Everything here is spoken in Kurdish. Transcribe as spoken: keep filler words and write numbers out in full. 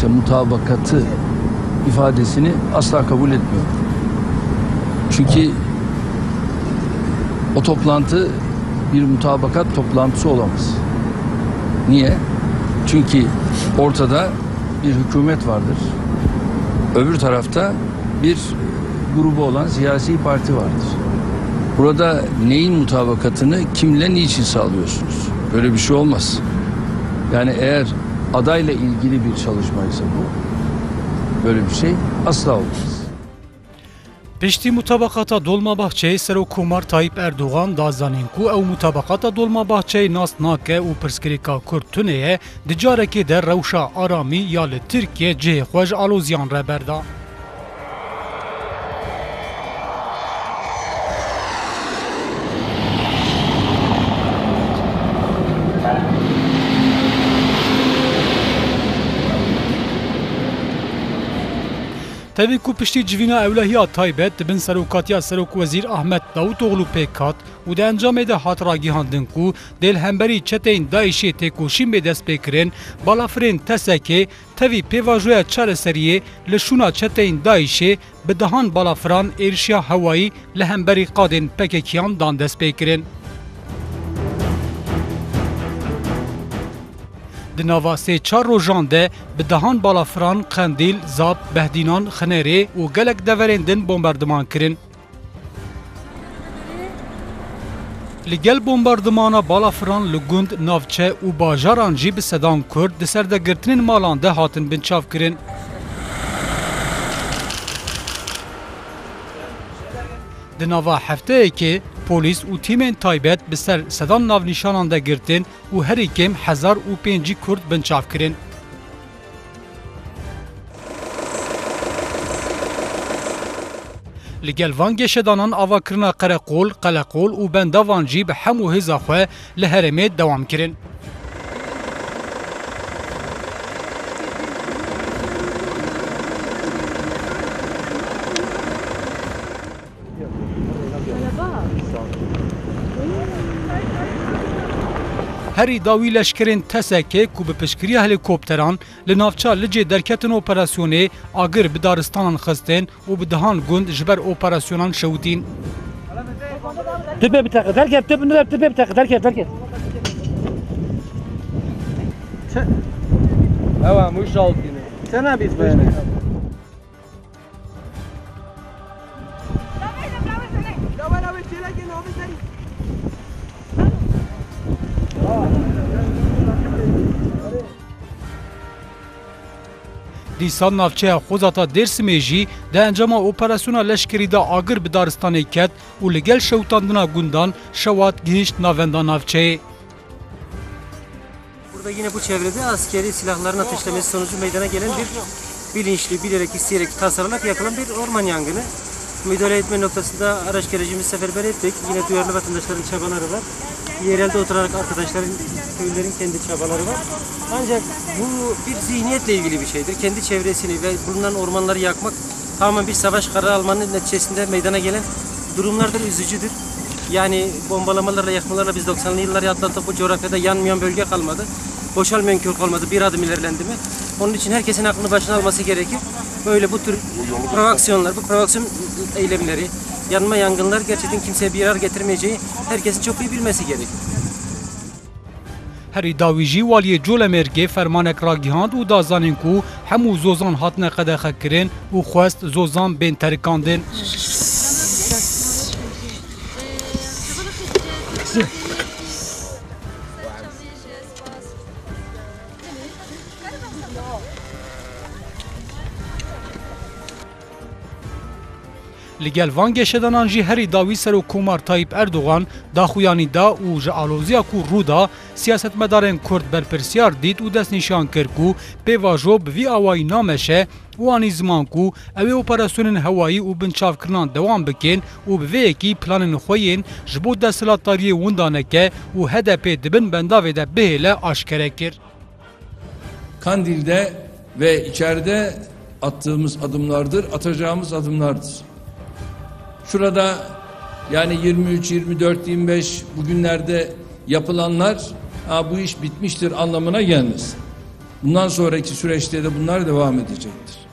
mutabakatı ifadesini asla kabul etmiyorum. Çünkü o toplantı bir mutabakat toplantısı olamaz. Niye? Çünkü ortada bir hükümet vardır. Öbür tarafta bir grubu olan siyasi parti vardır. Burada neyin mutabakatını kimle niçin sağlıyorsunuz? Böyle bir şey olmaz. Yani eğer adayla ilgili bir çalışmaysa bu, böyle bir şey asla olmaz. Piştî mutabaqata Dolmabahçeyê Serokkomar Tayyip Erdogan da zanîn ku ew mutabaqata Dolmabahçeyê nas nake û pirsgirêka Kurd tune ye, di carekê de rewşa aramî ya li Tirkiye cihê xwe ji aloziyan re berda. Tevî ku piştî civîna ewlehiya taybet di bin serokatiya Serokwezîr Ahmet Davutoglu pêk hat û di encamê de hat ragihandin ku dê li hemberî çeteyên DAIŞê têkoşîn bê destpêkirin, balafirên T S K'ê tevî pêvajoya çareseriyê li şûna çeteyên DAIŞê bi dehan balafiran êrişiya hewayî li hemberî qadên P K K'yan dan destpêkirin. Di nava sê çar rojan de bi dehan balafiran Qendîl, Zap, Behdînan, Xinerê û gelek deverên din bombardiman kirin. Li gel bombardimana balafiran li gund, navçe û bajaran jî bi sedan Kurd di serdegirtinên malan de hatin binçavkirin. Di nava hefteyekê polîs û tîmên taybet bi ser sedan navnîşanan de girtin û herî kêm hezar û pêncî Kurd binçav kirin. Li gel van geşedanan avakirina qereqol, qeleqol û bendavan jî bi hemû hêza xwe li herêmê dewam kirin. Herî dawî leşkerên T S K ku bi piştgiriya helîkopteran li navça Licê derketin operasyonê, agir bi daristanan xistin û bi dehan gund ji ber operasyonan şewitîn. Tüpe bir dakika, derket, tüpe, tüpe bir dakika, derket, derket. Ewa, muşal yine. Sen ne biz böyle? Dîsa navçeya Xwezata Dêrsimê jî di encama operasyona leşkerî de agir bi daristanê ket û li gel şewitandina gundan şewat gihişt navenda navçeyê. Burada yine bu çevrede askeri silahların ateşlemesi sonucu meydana gelen bir bilinçli, bilerek, isteyerek, tasarlanarak yakılan bir orman yangını. Müdahale etme noktasında araç gerecimizi seferber ettik. Yine duyarlı vatandaşların çabaları var. Yerelde oturarak arkadaşların, köylülerin kendi çabaları var. Ancak bu bir zihniyetle ilgili bir şeydir. Kendi çevresini ve bulunan ormanları yakmak tamamen bir savaş kararı almanın neticesinde meydana gelen durumlardır, üzücüdür. Yani bombalamalarla, yakmalarla biz doksanlı yılları atlattık. Bu coğrafyada yanmayan bölge kalmadı. Boşalmayan köy kalmadı. Bir adım ilerlendi mi? Onun için herkesin aklını başına alması gerekir. Böyle bu tür provokasyonlar, bu provokasyon eylemleri, yanma yangınlar gerçekten kimseye bir yarar getirmeyeceği herkesin çok iyi bilmesi gerekir. Herî dawî jî waliyê Colemêrgê fermanek ragihand û da zanîn ku hemû zozan hatine qedexekirin û xwest zozan bên terikandin. Li gel van geşedanan jî herî dawî Serokkomar Tayyip Erdogan daxuyanî da û ji aloziya ku rû da, siyasetmedarên Kurd berpirsiyar dît û destnîşan kir ku pêvajo bi vî awayî nameşe û anî ziman ku ew ê operasyonên hewayî û binçavkirinan dewam bikin û bi vê yekî planên xwe yên ji bo desthilatdariyê windaneke û H D P di bin bendavê de bihêle aşkere kir. Kandil'de ve içeride attığımız adımlardır, atacağımız adımlardır. Şurada yani yirmi üç, yirmi dört, yirmi beş bugünlerde yapılanlar, "Aa, bu iş bitmiştir" anlamına gelmez. Bundan sonraki süreçte de bunlar devam edecektir.